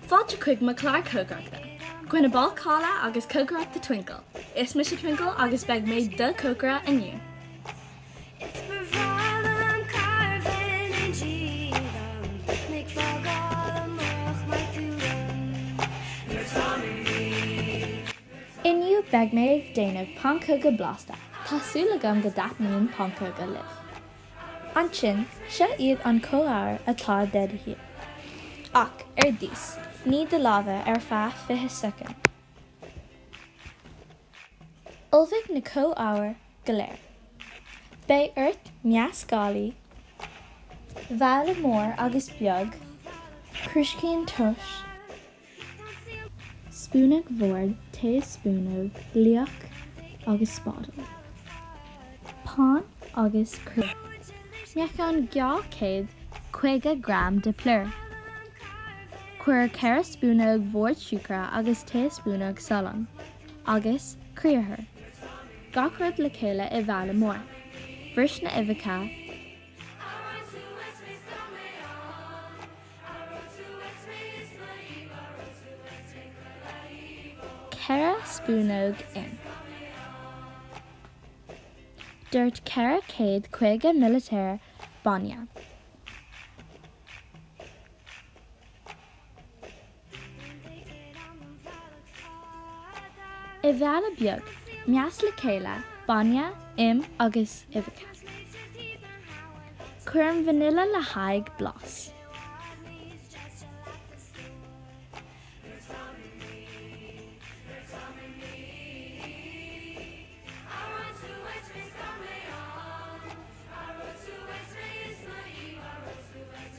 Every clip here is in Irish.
Fáilte chuig mo chlár cócaireachta, Coinne Bácála agus Cócaireachta Twinkle. Is mise Twinkle agus beidh mé do chócaire inniu. Inniu beidh mé ag déanamh pancóga blasta. Tá súil agam go dtaitníonn pancóga libh. Ansin, seo iad an comhábhair atá de dhíth. Ach, ar dtús, nigh do lámha ar feadh 20 soicind. Ullmhaigh na comhábhair go léir. Beidh ort meascálaí, babhla mór agus beag, crúiscín tomhais, Spúnóg bhoird, tae-spúnóg, liach agus spádal. Pan agus criáthar. Meáchan 250 gram de plúr. Cuir 4 spúnóg bhoird siúcra agus tae-spúnóg salainn agus criathar. Gach rud le chéile i mbabhla mór. Bris na huibheacha. 4 spúnóg im. Doirt 450 millilítear bainne. I mbabhla beag, measc le chéile bainne, im agus uibheacha. Cuir an vanilla le haghaidh blas.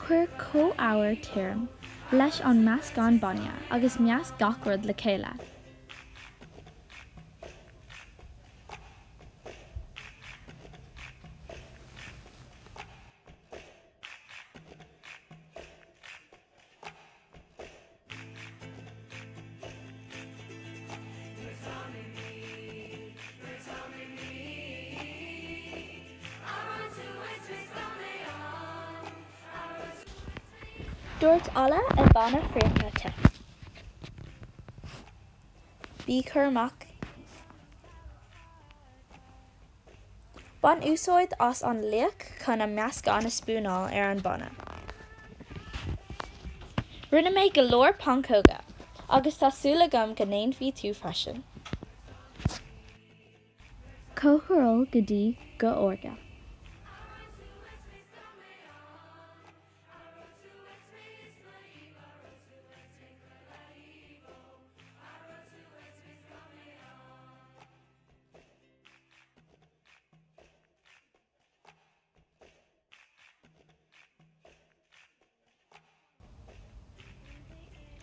Cuir comhábhair tirim leis an meascán bainne agus measc gach rud le chéile. Doirt ola i bpanna friochta te. Bí cúramach. Bain úsáid as an liach chun an meascán a spúnáil ar an bpanna. Rinne mé go leor pancóga agus tá súil agam go ndéanfaidh tú freisin. Cócaráil go dtí go órga.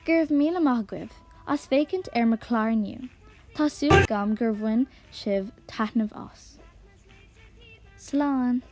Go raibh míle maith agaibh as féachaint ar mo chlár inniu. Tá súil agam gur bhain sibh taitneamh as. Slán!